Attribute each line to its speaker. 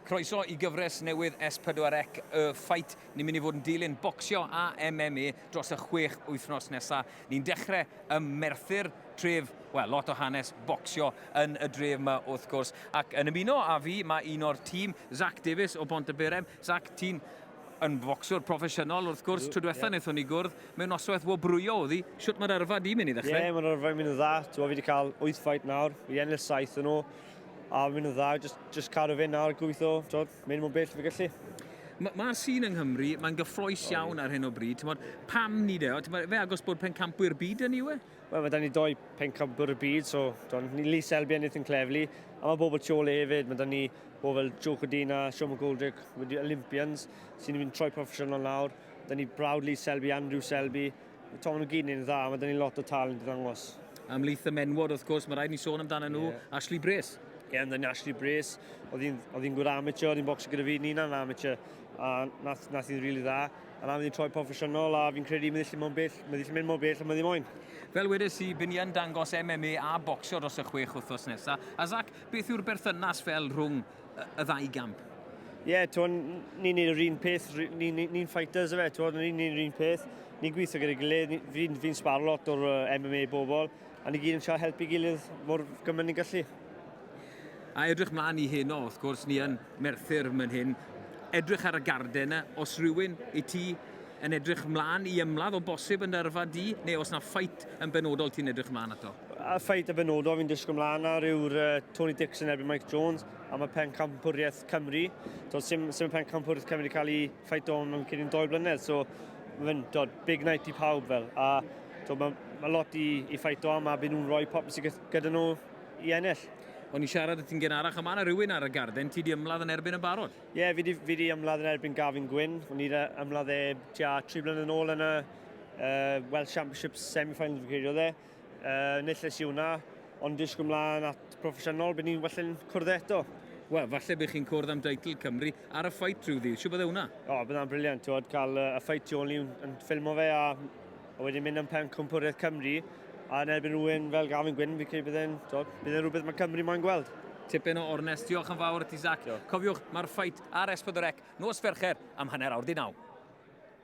Speaker 1: Croeso i gyfres newydd S4C Y Fight. Ni'n mynd i fod yn dilyn bocsio a MMA dros y chwech wythnos nesaf. Ni'n dechrau ym Merthyr, tref, wel, lot o hanes bocsio yn y dref yma wrth gwrs. Ac yn ymuno â fi mae un o'r tîm, Zach Davies o Bontyberem. Zach, ti'n yn focswr proffesiynol wrth gwrs. Tro diwetha yeah. wnaethon ni gwrdd mewn noswaith wobrwyo oedd hi. Shwt mae'r yrfa di mynd i ddechrau?
Speaker 2: Ie, yeah, mae'r yrfa yn mynd yn dda. Fi wedi cael 8 fight nawr. Fi ennill 7 yn nhw. A mynd yn dda, just, just cadw fe nawr, gweithio, twod, mynd mor bell fi gallu.
Speaker 1: Mae'r ma sîn yng Nghymru, mae'n gyffroes oh, iawn ar hyn o bryd. Tymod, pam ni de? Tymod, fe agos bod pencampwyr byd yn yw e?
Speaker 2: Wel, mae da ni doi pencampwyr y byd, so don, ni Lee Selby a Nathan Cleverly, a mae bobl tu ôl e hefyd, mae da ni bobl fel Joe Codina, Sean McGoldrick, wedi Olympians, sy'n mynd troi proffesiynol nawr. Da ni brawd Lee Selby, Andrew Selby, Tom nhw gyd yn dda, mae da ni lot o talent i ddangos.
Speaker 1: Ymhlith y menwod, wrth gwrs, mae rhaid ni sôn amdano nhw, yeah. Ashley Brace.
Speaker 2: Ie, yeah, ni Ashley Brace, oedd hi'n gwrdd amateur, oedd hi'n bocsio gyda fi, ni'n amateur, a nath, nath hi'n rili really dda. A na, mynd troi proffesiynol, a fi'n credu mynd allu bell, mynd allu mynd mor bell a mynd moyn.
Speaker 1: Fel wedes i, byn ni yn dangos MMA a bocsio dros y chwech wythnos nesaf. A Zach, beth yw'r berthynas fel rhwng y ddau gamp?
Speaker 2: Ie, yeah, ni'n neud yr un peth, ni'n ni, ni fighters efe, ni'n neud yr un peth. Ni'n gweithio gyda'i gilydd, fi'n fi sbar lot o'r MMA bobl, a ni gyd yn siarad helpu gilydd mor gymaint ni'n gallu.
Speaker 1: A edrych mlaen i heno, wrth gwrs, ni yn Merthyr mynd hyn. Edrych ar y garden yna, os rhywun i ti yn edrych mlaen i ymladd o bosib yn yrfa di, neu os na ffait yn benodol ti'n edrych mlaen ato?
Speaker 2: A ffait yn benodol fi'n disgwyl mlaen ar yw'r uh, Tony Dixon erbyn Mike Jones am y pencampwriaeth Cymru. So, sim, sim y pencampwriaeth Cymru cael ei ffait o mewn cyn doi blynedd, so mae'n dod big night i pawb fel. A so, mae ma lot i, i ffait o am a byd nhw'n rhoi popeth sydd gyda nhw i ennill.
Speaker 1: O'n i siarad â ti'n gynharach, a mae yna rhywun ar y garden, ti di ymladd yn erbyn yn barod?
Speaker 2: Ie, yeah, fi di, fi di ymladd yn erbyn Gavin Gwyn. O'n i ymladd e tua 3 blynedd yn ôl yn y uh, Welsh Championship semi-finals fi'n credu oedd e. Uh, Nilles i hwnna, ond disgwyl mlaen at proffesiynol, bydd ni'n falle'n cwrdd eto.
Speaker 1: Wel, falle bydd chi'n cwrdd am deitl Cymru ar y ffait rhyw ddydd. Siw bydde hwnna?
Speaker 2: O, oh, bydd hwnna'n briliant, ti'n cael y ffait tu ôl ni'n yn ffilmo fe a, a wedyn mynd am pen cwmpwriaeth Cymru a yn erbyn rhywun fel Gavin Gwyn, fi'n credu bydd e'n bydd e'n rhywbeth mae Cymru moyn gweld.
Speaker 1: Tipyn o ornest. Diolch yn fawr i ti, Zach. Diolch. Cofiwch, mae'r ffait ar S4C nos Fercher am hanner awr di naw.